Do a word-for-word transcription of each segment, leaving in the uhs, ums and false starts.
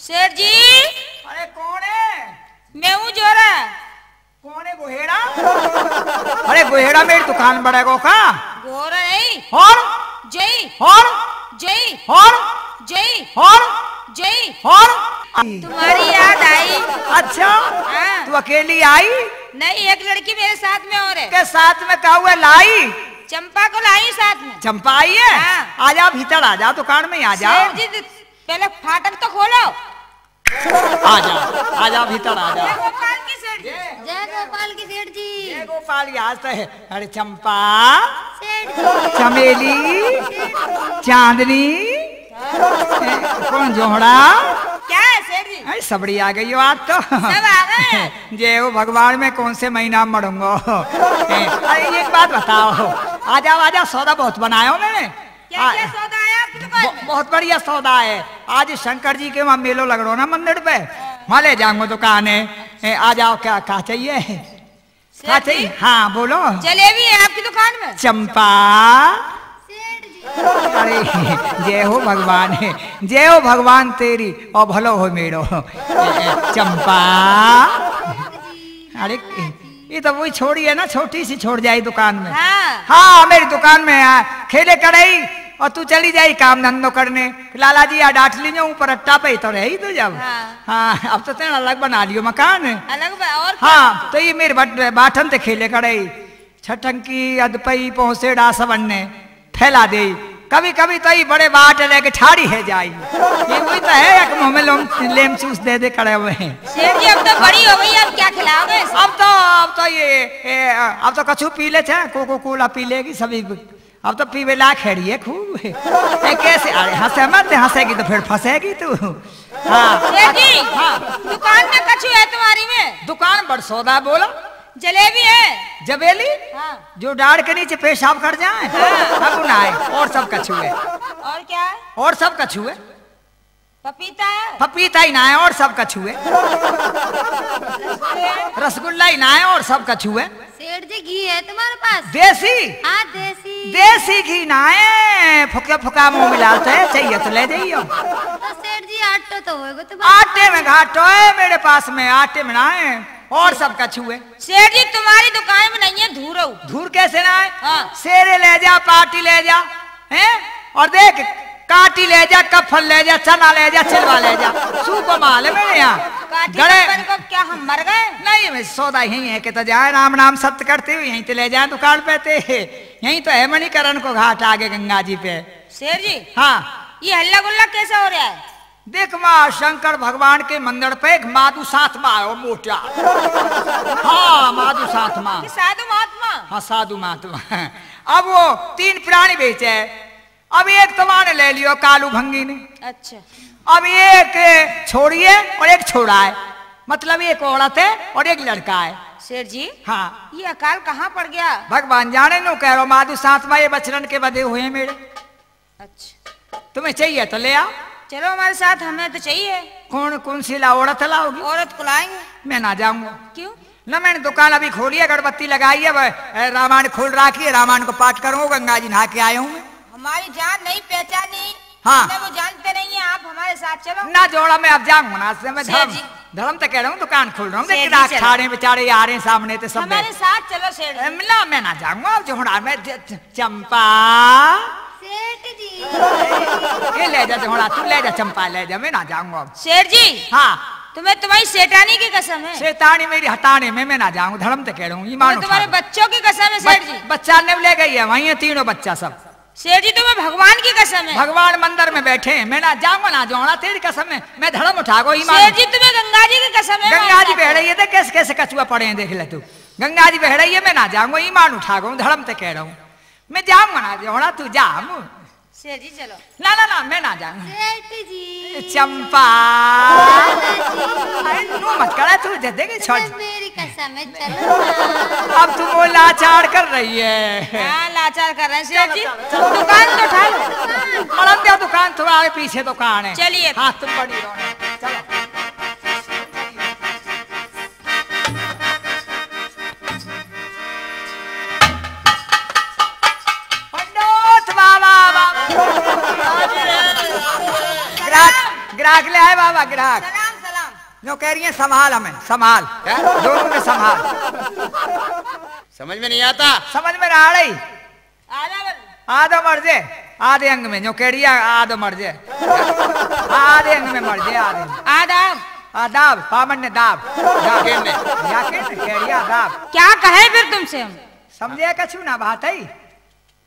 सेठ जी। अरे कौन है? मैं हूँ जोरा। कौन है गोहेड़ा? अरे गोहेड़ा मेरी दुकान बड़ेगो का? गोरा नहीं। और? जय। और? जय। और? जय। और? जय। और? तुम्हारी याद आई। अच्छा। हाँ। तू अकेली आई? नहीं, एक लड़की मेरे साथ में और है। के साथ में का हुआ लाई? चंपा को लाई साथ में। चंपा आई है? हाँ। आजा भीतर आजा, दुकान में आ जा। सेठ जी, पहले फाटक तो खोलो। आजा, आजा भीतर आजा। जय गोपाल की सेठ जी। जय गोपाल की सेठ जी। जय गोपाल, आज तो है। अरे चंपा, सेठ जी। चमेली, चांदनी, ए, कौन जोहड़ा? क्या है सेठ जी? अरे सबड़ी आ गई हो आज तो। सब आ गए। जय हो भगवान, में कौन से महीना में मरूंगा। ए, अरे एक बात बताओ, आ जाओ, आ जाओ, सौदा बहुत बनाया हो मैंने। क्या, आ, क्या सौदा है आपकी दुकान ब-, में? बहुत बढ़िया सौदा है। आज शंकर जी के वहाँ मेलो लग रहा ना मंदिर पे, वहाँ ले जाऊंगा दुकान है। ए, आ जाओ, क्या, क्या चाहिए? क्या सेठ जी, चाहिए? हाँ, बोलो। जलेबी है आपकी दुकान में? चंपा। सेठ जी। अरे, जय हो भगवान, जय हो भगवान तेरी, और भलो हो मेरो। ए, ए, चंपा। अरे, ये तो वही छोड़ी है ना, छोटी सी छोड़ जाई दुकान में। हाँ। हाँ, मेरी दुकान में आ, खेले कड़ाई और तू चली जाई काम धंधो करने। लाला जी आ डांट लीजिए, ऊपर अट्टा पे ही तो रही तू जब। हाँ। हाँ, अब तो तेरा अलग बना लियो मकान। अलग ब-, और क्या? हाँ, तो ये मेरे बट-, बाटन ते खेले कड़ाई। छटंकी, अदपई, पहुंसेड़ा, सबन ने फैला दे। कभी कभी तो ये बड़े बाट लेके ठाड़ी है जाई। ये वही तो है, एक मुंह में लोम, लेम चूस दे दे खड़े हुए हैं। सेठ जी, अब तो बड़ी हो गई, अब क्या खिलाओगे इसे? अब तो, अब तो ये, ये, अब तो कछु पी ले छे, कोको कोला पी लेगी सभी। अब तो पीवे ला खड़ी है खूब। ए, कैसे? अरे हंसे मत, हंसेगी तो फिर फंसेगी तू। हाँ। सेठ जी, हाँ। दुकान में कछु है तुम्हारी में? दुकान बड़ सौदा बोला। जलेबी है। जबेली? हाँ। जो डाड़ के नीचे पेशाब कर जाए, हाँ। अब ना है, और सब कछु है। और क्या है? और सब कछु है। पपीता है? पपीता ही ना है, और सब कछु है। रसगुल्ला ही ना है, और सब कछु है। सेठ जी, घी है तुम्हारे पास? देसी? हाँ, देसी। देसी घी ना है, फुका फुका मुंह मिलाते हैं, चाहिए तो ले जाइयो। तो सेठ जी, आटो तो होएगा तुम्हारे पास? आटे में घाटो है मेरे पास में, आटे में ना है, और सब कछु है। सेठ जी, तुम्हारी दुकान में नहीं है धूर हो। धूर कैसे ना है? हाँ। सेरे ले जा, पार्टी ले जा, हैं? और देख, काटी ले जा, कफन ले जा, चना ले जा, चिलवा ले जा, सू को माल है मेरे यहाँ। काटी गड़े कफन को क्या हम मर गए? नहीं, मैं सौदा यही है कि तो जाए, राम नाम सत्य करते हुए यहीं ते ले जाए दुकान पे ते। यहीं तो है मणिकरण को घाट आगे गंगा जी पे। सेठ जी, हाँ। ये हल्ला गुल्ला कैसा हो रहा है? देख माँ, शंकर भगवान के मंदिर पे एक माधु सातमा है, वो मोटा। हाँ, माधु सातमा। ये साधु महात्मा? हाँ, साधु महात्मा। अब वो तीन प्राणी बेचे है। अब एक तो माने ले लियो कालू भंगी ने। अच्छा। अब एक छोरी है और एक छोरा है, मतलब एक औरत है और एक लड़का है। सेठ जी, हाँ। ये अकाल कहाँ पड़ गया? भगवान जाने, नो कह रहा माधु सातमा, ये बचरन के बधे हुए हैं मेरे। अच्छा। तुम्हें चाहिए तो ले आओ। चलो हमारे साथ, हमें तो चाहिए। कौन, कौन सी ला, औरत लाओगी? औरत को लाएंगे। मैं ना जाऊंगा। क्यों? ना, मैंने दुकान अभी खोली है, अगरबत्ती लगाई है, वह, ए, रामायण खोल रखी है, रामायण को पाठ करूंगा, गंगा जी नहा के आया हूँ मैं। हमारी जान नहीं पहचानी, हाँ। हमें वो जानते नहीं है, आप हमारे साथ चलो। ना जोड़ा, मैं अब जाऊंगा ना, मैं सेठ धर्म, जी। धर्म तो कह रहा हूँ, दुकान खोल रहा हूँ, सेठ जी, चलो। ठाणे बेचारे आ रहे हैं सामने तो सब। हमारे साथ चलो सेठ जी। ए, ना, मैं ना जाऊंगा, अब जोड़ा मैं ज-, च-, चंपा। सेठ जी। ये ले जा जोड़ा, तू ले जा चंपा, ले जा, मैं ना जाऊंगा अब। सेठ जी। हाँ। तुम्हें तुम्हारी सेठानी की कसम है। सेठानी मेरी हटाने में मैं ना जाऊंगा, धर्म तो कह रहा हूँ, ईमान तुम्हें उठा तुम्हारे लो। बच्चों की कसम है सेठ बच-, जी। बच्चा ने ले गई है, वहीं है तीनों बच्चा सब। सेठ जी, तुम्हें भगवान की कसम है। भगवान मंदिर में बैठे हैं, मैं ना जाऊंगा ना जोड़ा, तेरी कसम है, मैं धर्म उठा को ईमान। सेठ जी, तुम्हें गंगा जी की कसम है, गंगा जी बह रही है, देख कैसे कैसे कछुआ पड़े हैं, देख ले तू। गंगा जी बह रही है, मैं ना जाऊंगा, ईमान उठा को, धर्म तो कह रहा हूँ। मैं जाऊंगा ना जोड़ा, तू जा। सेठ जी, चलो। ना, ना, ना, मैं ना जाऊंगा। सेठ जी। चंपा। अरे, नू मत करा तू, जदे के छोड़। मेरी कसम है, चलो ना। अब तू वो लाचार कर रही है। हाँ, लाचार कर रहे हैं, सेठ जी। चलो, चलो, चलो। दुकान तो उठा लो। मरम दे दुकान, थोड़ा आगे पीछे दुकान है। चलिए। हाँ, तुम बड़ी रहो। चलो। पंडित बाबा, बाबा। ग्राहक, ग्राहक ले आए बाबा ग्राहक। सलाम, सलाम। जो कह रही है, संभाल हमें, संभाल। क्या? दोनों में संभाल। समझ में नहीं आता। समझ में ना आ रही। आधा बन- आधा मर जे, आधे अंग में, जो कह रही है, आधा मर जे। हाँ, आधे अंग में मर जे, आधे में। आदाब। आदाब, पावन ने दाब। याकिन ने। याकिन ने, कह रही है, आदाब। क्या कहे फिर तुमसे हम? समझे कछु ना बात है।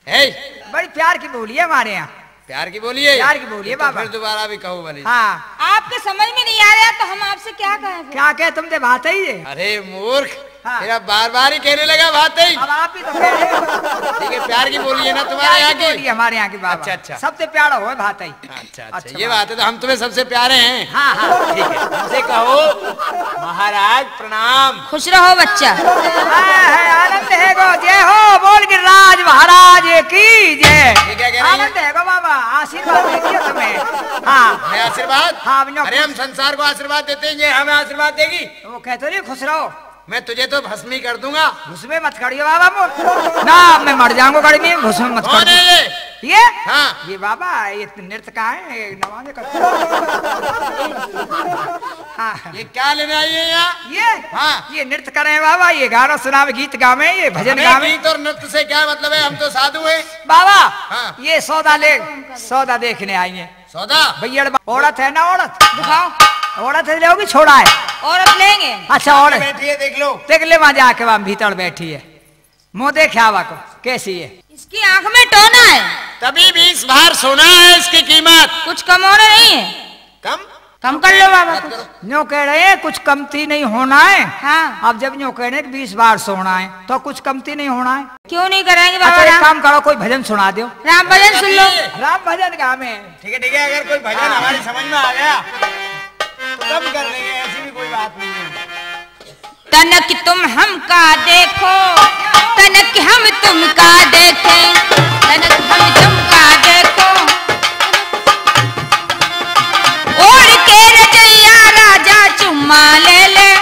हे। बड़ी प्यार की बोली है हमारे यहाँ। प्यार की बोली है? प्यार की बोली है तो बाबा। फिर दोबारा भी कहो भले। हाँ। आपके समझ में नहीं आ रहा तो हम आपसे क्या कहें फिर? क्या कहे, तुम दे बात ही है। अरे मूर्ख, हाँ। फिर आप बार बार ही कहने लगा बात ही। अब आप ही तो कह रहे हो। ठीक है, प्यार की बोली है ना तुम्हारे यहाँ की? बोली है हमारे यहाँ की बाबा। अच्छा, अच्छा। सबसे प्यारा हो बात ही। अच्छा, अच्छा, अच्छा, ये बात है, तो हम तुम्हें सबसे प्यारे हैं। हाँ, हाँ। ठीक है, हमसे कहो, महाराज प्रणाम। खुश रहो बच्चा। हाँ, है, आनंद है गो, जय हो, बोल गिरिराज महाराज की जय। ये क्या कह रही है? आनंद है गो बाबा, आशीर्वाद दे दिया तुम्हें। हाँ। मैं आशीर्वाद? हाँ, अब नो- अरे, हम संसार को आशीर्वाद देते हैं, ये हमें आशीर्वाद देगी? वो कहते नहीं, खुश रहो। मैं तुझे तो भस्मी कर दूंगा। भस्मी मत करियो बाबा, मो-, ना, मैं मर जाऊंगा गर्मी में, भस्मी मत कर। कौन है ये? ये? हाँ। ये बाबा, ये नृत्य का है, ये नमाज का। हाँ। ये क्या लेने आई है यहाँ? ये? हाँ। ये नृत्य कर रहे हैं बाबा, ये गाना सुनावे, गीत गावे, ये भजन हमें गावे। गीत और नृत्य से क्या मतलब है? हम तो साधु हैं। बाबा, हाँ। ये सौदा ले, सौदा देखने आई है। सौदा? भैया, औरत है ना, औरत? दिखाओ। औरत है, लोगी, छोड़ा है? औरत लेंगे। अच्छा, औरत बैठी है, देख लो। देख ले, वहां जाके, वहां भीतर बैठी है। मुंह देखे आवा को, कैसी है? इसकी आंख में टोना है। तभी बीस बार सोना है इसकी कीमत। कुछ कम होना नहीं है। कम? कम कर लो बाबा, बात कुछ। करो। न्यों कह रहे हैं, कुछ कमती नहीं होना है। हाँ। अब जब न्यों कह रहे हैं कि बीस बार सोना है, तो कुछ कमती नहीं होना है। क्यों नहीं कराएंगे बाबा? अच्छा, एक राम काम करो, कोई भजन सुना दो। राम भजन सुन लो। राम भजन गावे। ठीक है, ठीक है, अगर कोई भजन हाँ। हमारी समझ में आ गया, तो कम कर लेंगे, ऐसी भी कोई बात नहीं है। तनक तुम हमका देखो, तनक हम तुमका देखें, तनक हम तुमका देखो। ओढ़ के रजैया राजा चुम्मा ले ले,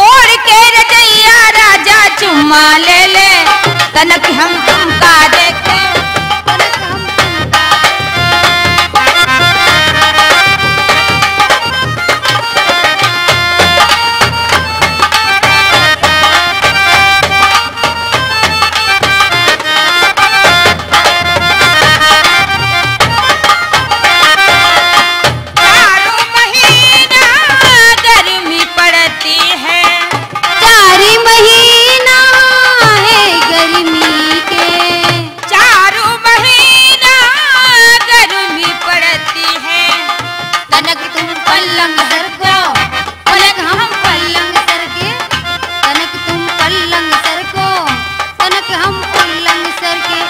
ओढ़ के रजैया राजा चुम्मा ले ले, तनक हम तुमका देखें, तनक हम तुमका। चारों महीना गर्मी पड़ती है। चार महीना है गर्मी के। चारों महीना गर्मी पड़ती है। तनक तुम पलंग सरको, तनक हम पलंग सरके। तनक तुम पलंग सरको, तनक हम पलंग सरके।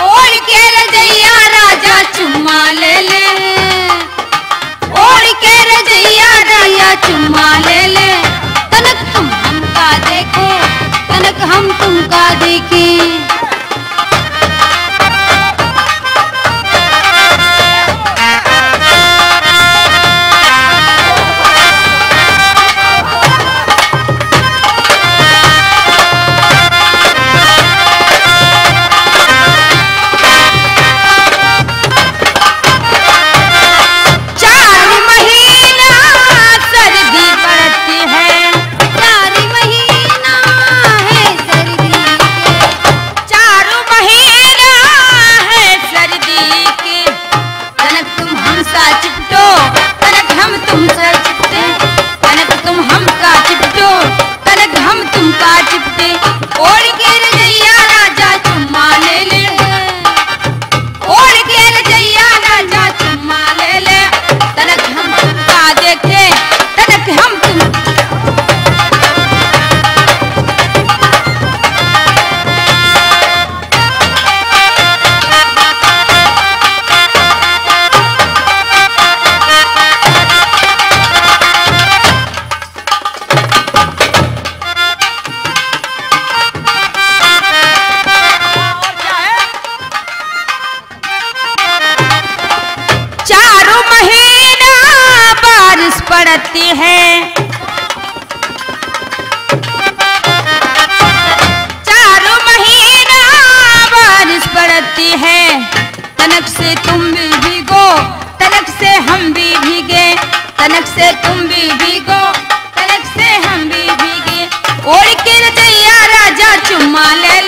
ओढ़ के रजैया राजा चुम्मा ले ले। ओढ़ के रजैया राजा चुम्मा ले ले। तनक तुम हमका देखो, तनक हम तुमका देखें। चार महीना सर्दी पड़ती है। चार महीना है सर्दी के। चार महीना है सर्दी के। तनक तुम हमसा चिपटो, तनक हम तुमसे चिपटे। तनक तुम हमका चिपटो, तनक हम तुमका चिपटे। ओढ़ के रजैया राजा चुम्मा ले ले। ओढ़ के रजैया राजा चुम्मा ले ले। तनक हम तुमका देखे, तनक हम तुम। चारों महीना बारिश पड़ती है। चारों महीना बारिश पड़ती है। तनक से तुम भी भीगो, तनक से हम भी भीगो। नक्शे तुम भी भीगो, तलक से हम भी भीगे। ओढ़ के रजैया राजा चुम्मा ले